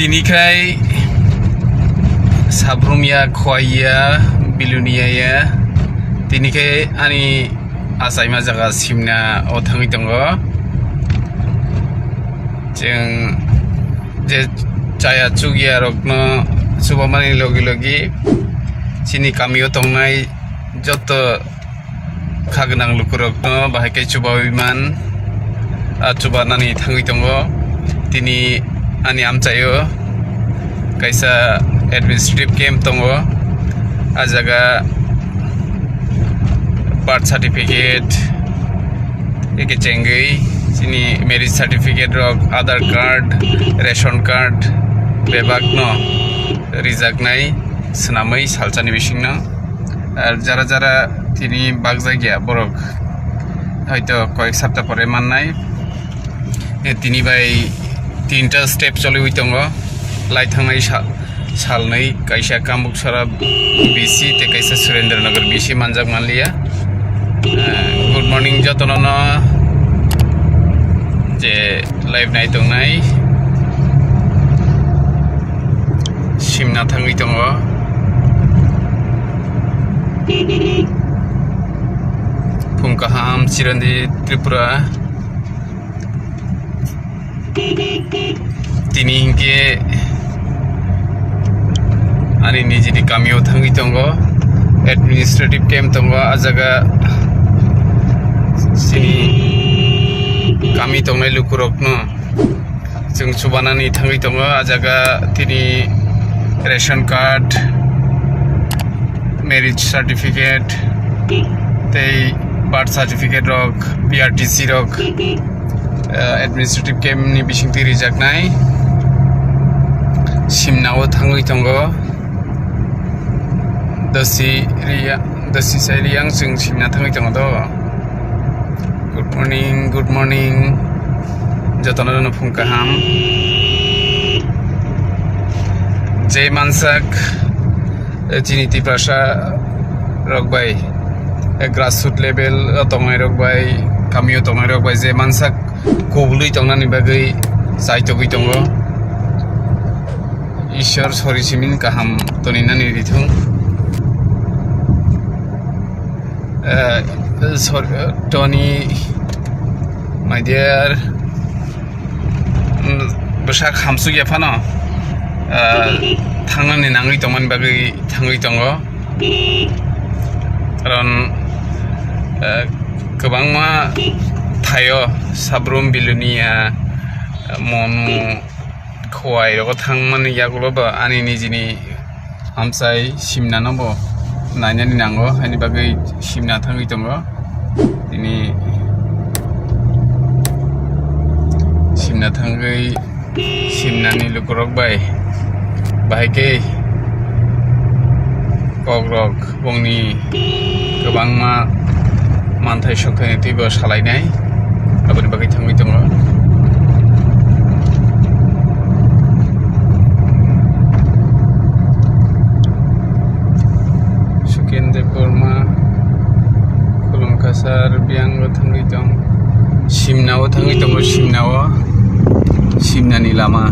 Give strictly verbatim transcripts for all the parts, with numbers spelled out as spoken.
Tini khai Sabrum ya, Khowai ya, Bilonia ya. Tini khai ani achaima jaga Simna o thangwi tongo. Chwng je chaya chukya rokno chubamani logi logi chini kamio tongnai joto kha gwnang lukurokno bahai khe chubaui man, a chubanani thangwi tongo. Tini ani amchaio kaisa administrative camp tongo. A jaga birth certificate, eke chengwi chini marriage certificate rok, Aadhaar card, ration card, bebak no rijaknai swnamwi salsani bisingno. Ar jara jara tini bakjak ya borok, hoito koyek sapta pore mannai. E, tini bai tinta step choliwi tongo, lai thangnai sal, salnwi, kaisa Kamuksara B C tei kaisa Surendranagar B C manjak manliya. Eh, good morning jotono no, je live nai tongnai. Simna thangwi tongo. Phung kaham, Chirandi Tripura. Tini hinkhe ani nijini kamio thangwi tongo, administrative camp tongo, a jaga chini kami tongnai lukurokno chwng chubanani thangwi tongo. A jaga tini ration card, marriage certificate tei birth certificate rok, P R T C rok, eh, administrative camp ni bisingtwi rijaknai. Simna o thangwi tongo. Dosi riya, dosi sai riyang chwng simna thangwi tongo do. Good morning, good morning. Jotono no phung kaham. Je mansak, eh, chini Tiprasa rok bai, eh, grassroot level o tongnai rok bai, kamio tongnai rok bai je mansak kubului tongnani bagwi chaitogwi tongo. Ishwar sori simin kaham toninani rithung. Eh, sor-, Tony, my dear, mm, bwsak hamsuk ya phano, eh, thangnani nangwi tongmani bagwi thangwi tongo. Karon, eh, kwbangma thaio Sabrum, Bilonia, Monu, Khowai rogo thangmani yagulo bo ani nijini amchai Simna no bo nainani nango, haini bagwi Simna thangwi tongo. Tini Simna thangwi Simnani lukurok bai bahai khe kokrok bongni kwbangma manthai sokthai twibo salainai, aboni bagwi thangwi tongo. Suken Debbarma, Khulumkha sir, Biyango thangwi tong. Simnao thangwi tongo, Simnao. Simnani lama.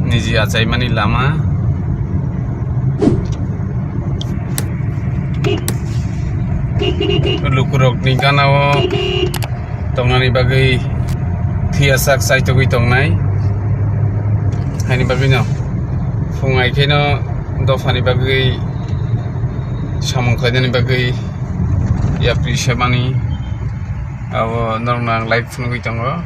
Niji achaimani lama. Lukurokni ganao tongnani bagwi thwiyasak chaitogwi tongnai. Haini bagwino phung ai kheno dophani bagwi samung khlainani bagwi yapri semani abo norokno ang live phunugwi tongo.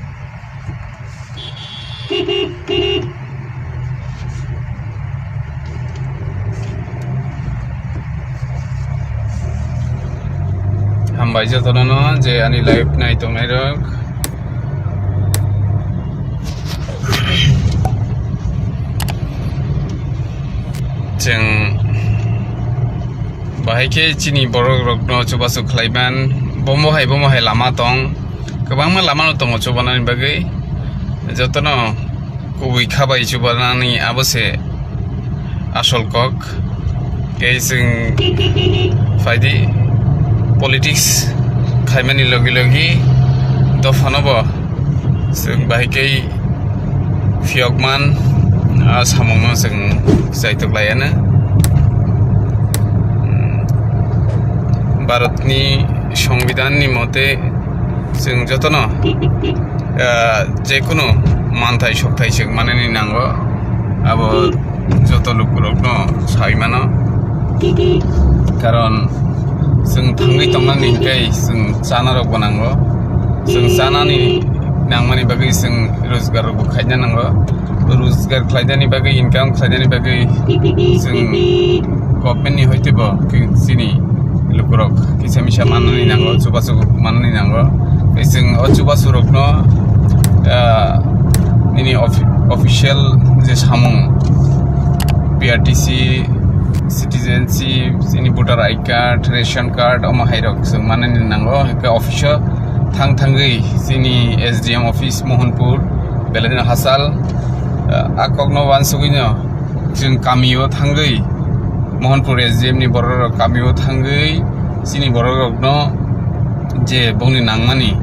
Hambai jotono no je ani live nai tongnai rok. Chwng bahai khe chini borok rokno chubachu khlaiman, bomo hai bomo hai lama tong, kwbangma lama no tongo chubanani bagwi, jotono kubui kha bai chubanani abo se asol kok. Tei chwng phaidi politics khaimani logi logi dophano bo chwng bahai khe Phiyokman, ah, samungno chwng chaitok laiano. Hmm, Bharatni Songbidanni mote chwng jotono, ah, jekunu manthai sokthai chwng manani nango. Abo joto lukurokno sai mano. Karon chwng thangwi tongnani hinkhe chwng chanarokbo nango. Chwng chanani nangmani bagwi chwng rojgarrokbo khaina nango. Rojgar khlainani bagwi, income khlainani bagwi chwng government ni hoitebo chini lukurok kisa misa manani nango, chubachu manani nango. Tei chwng o chubachu rokno, ah, nini offi-, official je samung, P R T C, citizenship, chini voter I card, ration card, omo hai rok chwng manani nango. Hwnkhe office o thang thangwi chini S D M office Mohanpur, Beladina Hasal, ah, a kokno uansugwino chwng kamio thangwi, Mohanpur S D M ni borok rok kamio thangwi chini borok rokno je bongni nangmani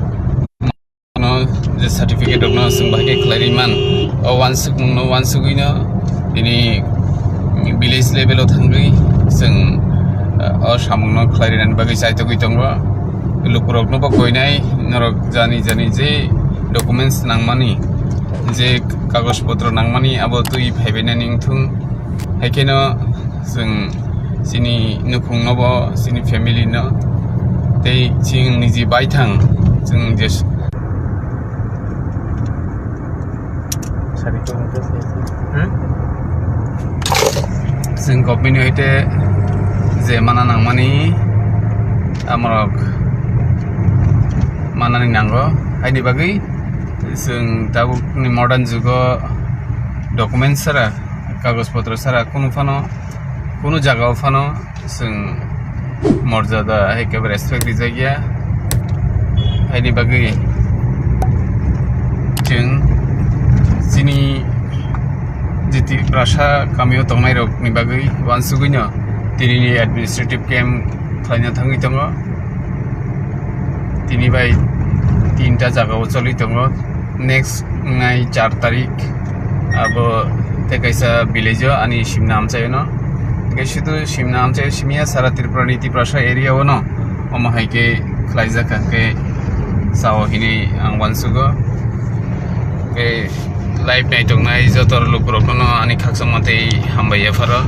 no je certificate rokno chwng bahai khe khlai rwi man, o uansukmungno uansugwino tini village level o thangwi chwng, ah, o samungno khlai rwnani bagwi chaitogwi tongo. Lukurokno bo koinai norok jani jani je documents nangmani, je kagoj potro nangmani abo twi phaibainani wngthung. Haikheno chwng chini nukhungno bo, chini family no, tei chini niji baithang chwng je Hmm? Chwng government ni hoite je mana nangmani amorok manani nango. Haini bagwi chwng tabukni modern jugo documents sara, kagoj potro sara kunu phano, kunu jagao phano chwng morjada hai khe respect rijak ya. Haini bagwi chwng chini jiti prasa kamio tongnai rokni bagwi uansugwino tinini administrative camp khlaina thangwi tongo. Tini bai tinta jagao choli tongo. Next wngnai char tarik, abo tei kaisa village o ani simna amchaio no. Hwnkhe sudu simna amchaio simiya sara Tripura ni Tiprasa area o no. Omo hai khe khlaijak hwnkhe sao hinwi ang uansugo. Hwnkhe live naitongnai joto lukurokno no ani khakchangma tei hambai yapharo.